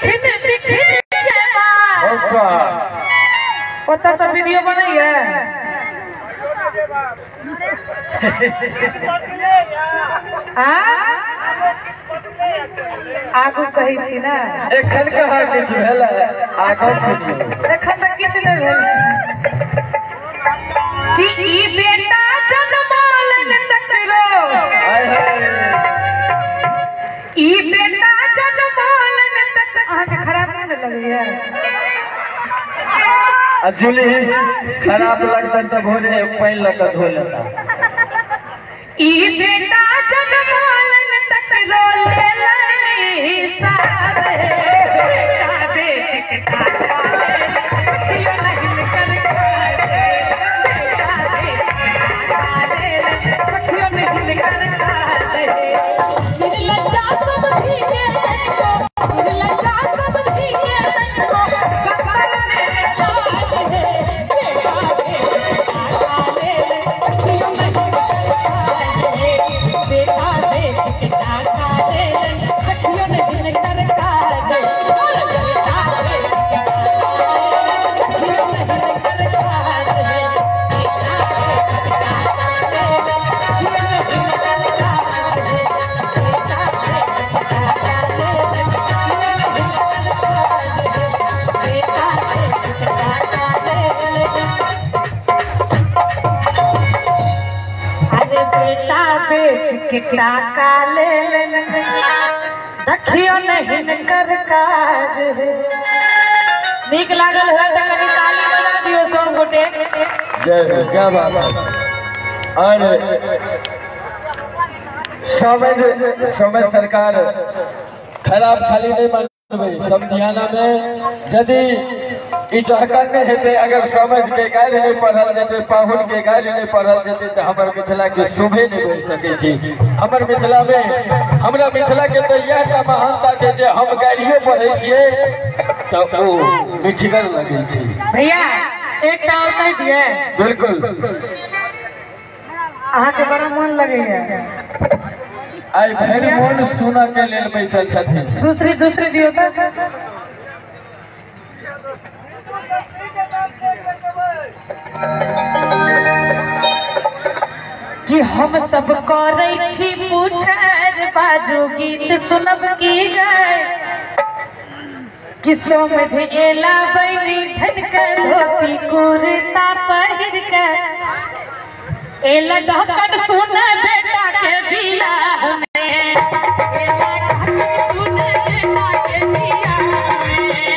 दिखिन दिखिन के बाद ओता सब वीडियो बनैया आगू कहै छी ना एखन कहाँ किछु भेल आगू सुनियौ एखन तऽ किछु नहि भेल कि ई बेटा जनमौलन तकरो ई बेटा जनमौलन तक अहाँके खराब नहि ने लगैया आ जूली खराब लगतनि तऽ भोरे पानि लऽ कऽ धो लेता ई बेटा जनमौलन तकरो लेलनि सारे बेटा बेच के टाका लेलनि नहीं कर टाका ले देखियो नहीं कर काज नीक लागल है त कनी ताली बजा दियो सब गोटे। जय हो, क्या बात है। और समय समय सरकार खराब खाली नहीं मानबै समधियाना में यदि ई टहकन नहीं हेतै अगर समझ के गारि नहीं पढ़ल जेतै पाहुन के गारि नहीं पढ़ल जेतै तऽ हमर मिथिला के शोभे नहीं बढ़ि सकै छै। हमर मिथिला में हमरा मिथिला के तऽ इएह टा महानता छै जे हम गारियो पढ़ै छियै तऽ ओ मिठगर लगै छै। भैया एकटा और कहि दियै। बिल्कुल अहाँके बड़ा मन लगैया आइ भरि मोन सुनऽ के लेल बैसल छथिन। दूसरी दूसरी दियौ तऽ कि हम सब करै छी पुछर बाजू गीत सुनब की गाय कि सोमध एला बनी ढनकर धोती कुर्ता पहिर के एला ढकन सुन बेटा के बियाह में एला ढकन सुन बेटा के बियाह में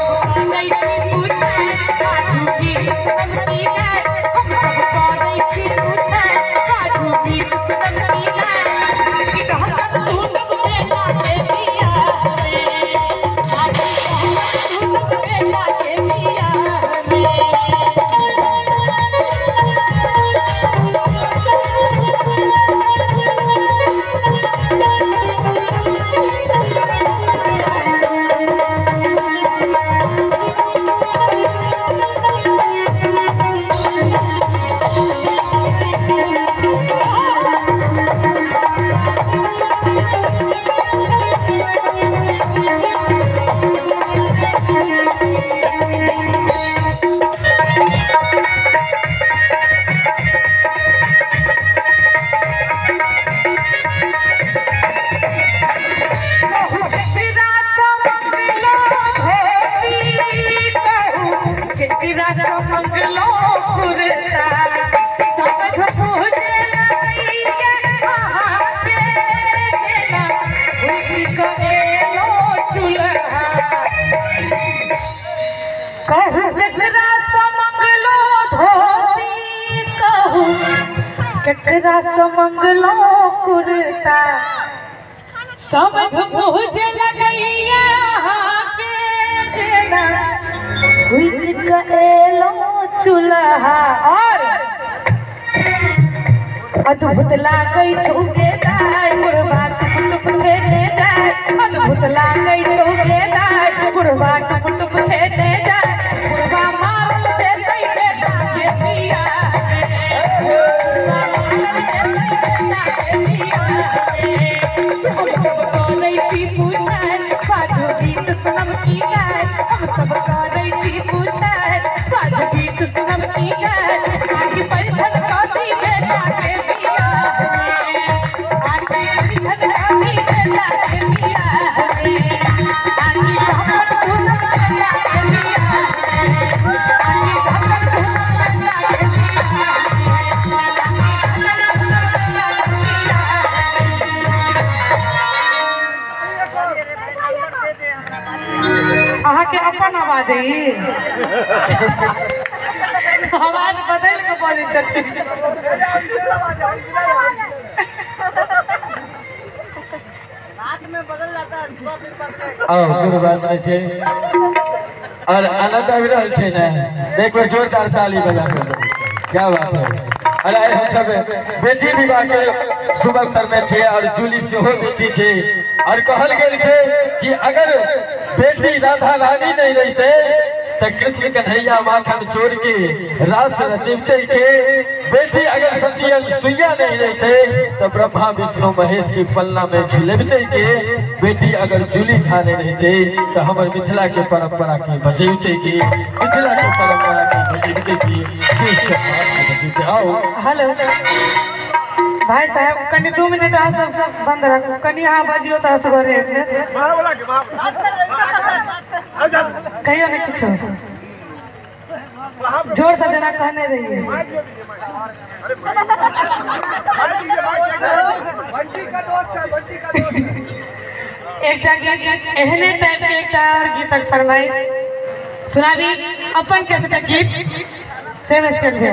करै छी पुछर बाजू गीत सुनब की गाय हम सब करै छी पुछर बाजू गीत सुनब की गाय कि ढकन सुनब बेटा के बियाह में सुनब बेटा के बियाह में। कहू केकरा से मंगलो धोती कहू केकरा से मंगलो कुर्ता समझ पूजे लगैया के जेना हुई के एलो चूल्हा और अद्भुत लागै छौ गे दाइ बुढ़बा टुप टुप छेने जाय अद्भुत लागै छौ गे दाइ बुढ़बा टुप टुप छेने जाय बुढ़बा मारल जेतै बेटा के बियाह में बुढ़बा मारल जेतै बेटा के बियाह में हम सब करै छी पुछर बाजू गीत की गाय हम सब करै छी पूछर बाजू गीत सुनब की गाय आगे परिछन कथी बेटा के बियाह में आगे परिछन कथी बेटा के बियाह में आगे झापट सुनब बेटा के बियाह में आगे झापट सुनब बेटा के बियाह में आगे झापट सुनब बेटा के बियाह में। अहाँ के अपन आवाज है, आवाज बदल के बोलै छथिन। आओ कोनो बात नहीं छै और आनंद आबि रहल छै ने, एक बेर जोरदार ताली बजा के। क्या बात है। अरे आइ हम सब बेटी विवाह के शुभ अवसर में छे और जूली सेहो बेटी छे और कहल गेल छे कि अगर बेटी राधा रानी नहीं रहते तो कृष्ण कन्हैया माखन चोर के रास रचते के, बेटी अगर सती सुइया नहीं रहते तो ब्रह्मा विष्णु महेश की पलना में झुलबते के, बेटी अगर जूली झा नहीं रहते तो हमारे मिथिला के परंपरा के बचेते के, मिथिला के परंपरा के बचेते के। आओ हेलो भाई साहब कनी 2 मिनट अहाँ सब बंद रखू, कनी अहाँ बजियो तऽ असगरे कहियो ने किछो जोर से जना कहने रहिए। एकटा गीत एहने टाइप के एकटा और गीतक फरमाइश सुना दी अपन कैसेटक गीत सेम स्टेप है।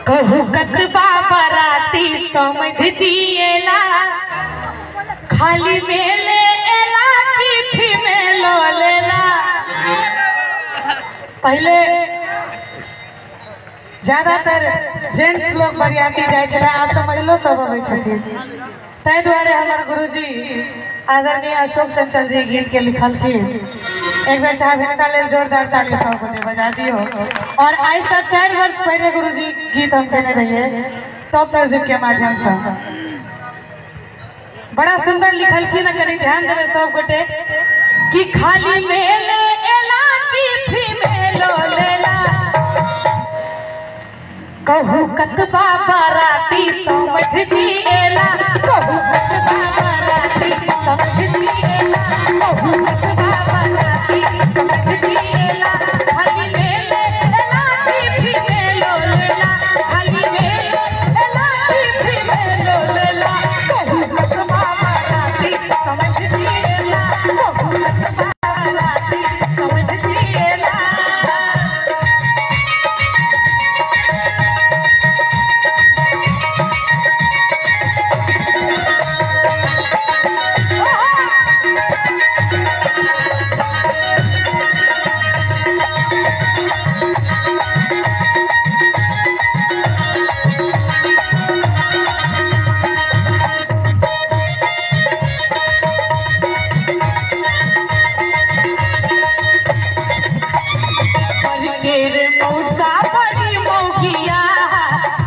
कहू कतबा बराती समझ जिएला खाली मेले एला की फीमेल लेला। पहले ज्यादातर जेंट्स लोग बरियाती जाए छलै, आब तऽ महिलो सब अबै छथिन। ताहि दुआरे हमर गुरुजी आदरणीय अशोक चंचल जी गीत के लिखलखिन। एक बेर चाहे हिनका लेल जोरदार ताली सब गोटे बजा दियौ। और आइ से 4 वर्ष पहले गुरुजी गीत हम केने रहिए टॉप म्यूजिक के माध्यम से, बड़ा सुंदर लिखलखिन। कनी ध्यान देबै सब गोटे कि खाली मेले एला की फीमेल लेला कहू कतबा बाराती समझ जिएला कहू कतबा बाराती समझ जिएला कहू कतबा बाराती समझ जिएला खाली मेले एला की फीमेल लेला खाली मेले एला की फीमेल लेला कहू कतबा बाराती समझ जिएला कहू कतबा बाराती समझ जिएला।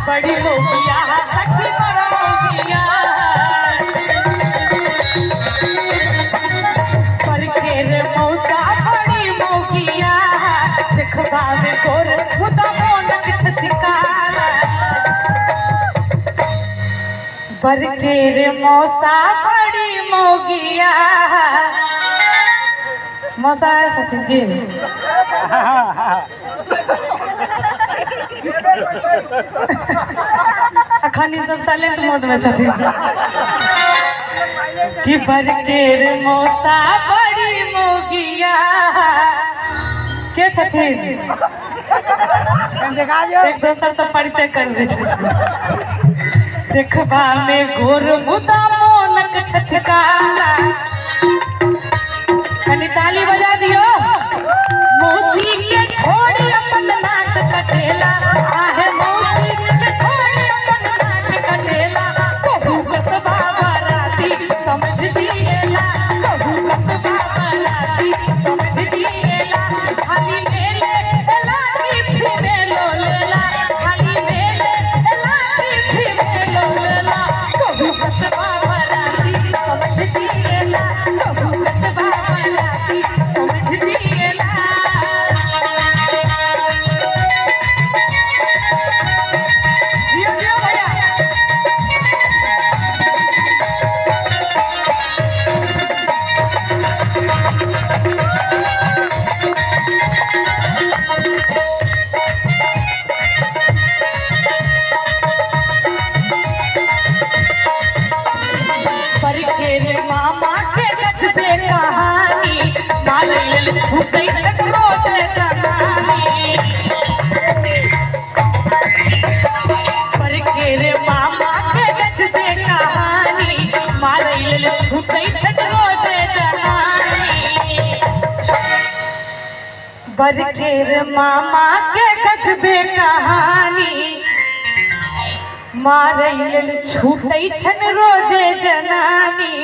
बड़ी मोगिया सखी बड़ा मोगिया पर के मौसा बड़ी मोगिया देखबा में गोर मुदा मोनक छसिकारा पर के मौसा बड़ी मोगिया। मौसा आयल छथिन की? अखन ई सब साइलेंट मोड में छथिन कि बरकेर मौसा बड़ी मोगिया के छथिन एक दोसर से परिचय करबै छथिन। देखबा में गोर मुदा मोनक छछकारा कनी ताली बजा दियो। मौसी के छोड़ी अपन नाक कटेला आहे मौसी के छोड़ी अपन नाक कटेला कहू कतबा बाराती समझ दिएला कहू कतबा बाराती समझ दिएला खाली मेले एला की फीमेल लेल छूटै छथि रोज जनानी। पर के रे मामा के गजबे कहानी, मारै लेल छूटै छथि रोज जनानी। बर के रे मामा के गजबे कहानी, मारै लेल छूटै छनि रोजे जनानी।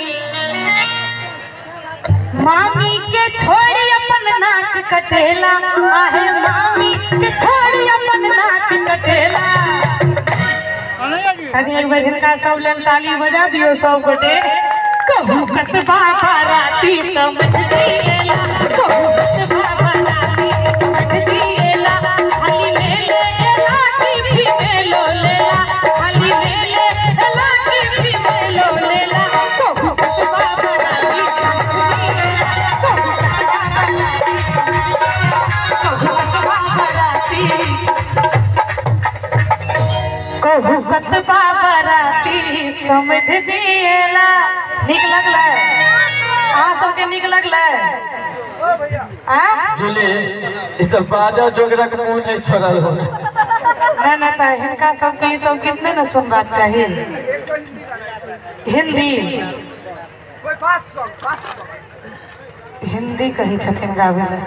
मामी के छोड़ी अपन नाक कटेला, आहे मामी के छोड़ी अपन नाक कटेला। अरे एक बेर हिनका सब लेल ताली बजा दियो सब गोटे। कहू कतबा बाराती समझ दिएला, कहू कतबा बाराती समझ दिएला। खाली ले ले एला भी में लो लेला, खाली ले ले एला भी में लो लेला। कहू कतबा बाराती समझ दिएला, कहू कतबा बाराती, कहू कतबा बाराती, कहू कतबा बाराती समझ दिएला। नीक लगलै अहाँ सबके? नीक लगलै? जुली ई सब बाजा जोगरक मुंह नहीं छोड़ल हो। ना ना त हिनका सबके ई सब गीत नहीं ना सुनबाक चाही। हिंदी हिंदी कहै छथिन गाबै लए।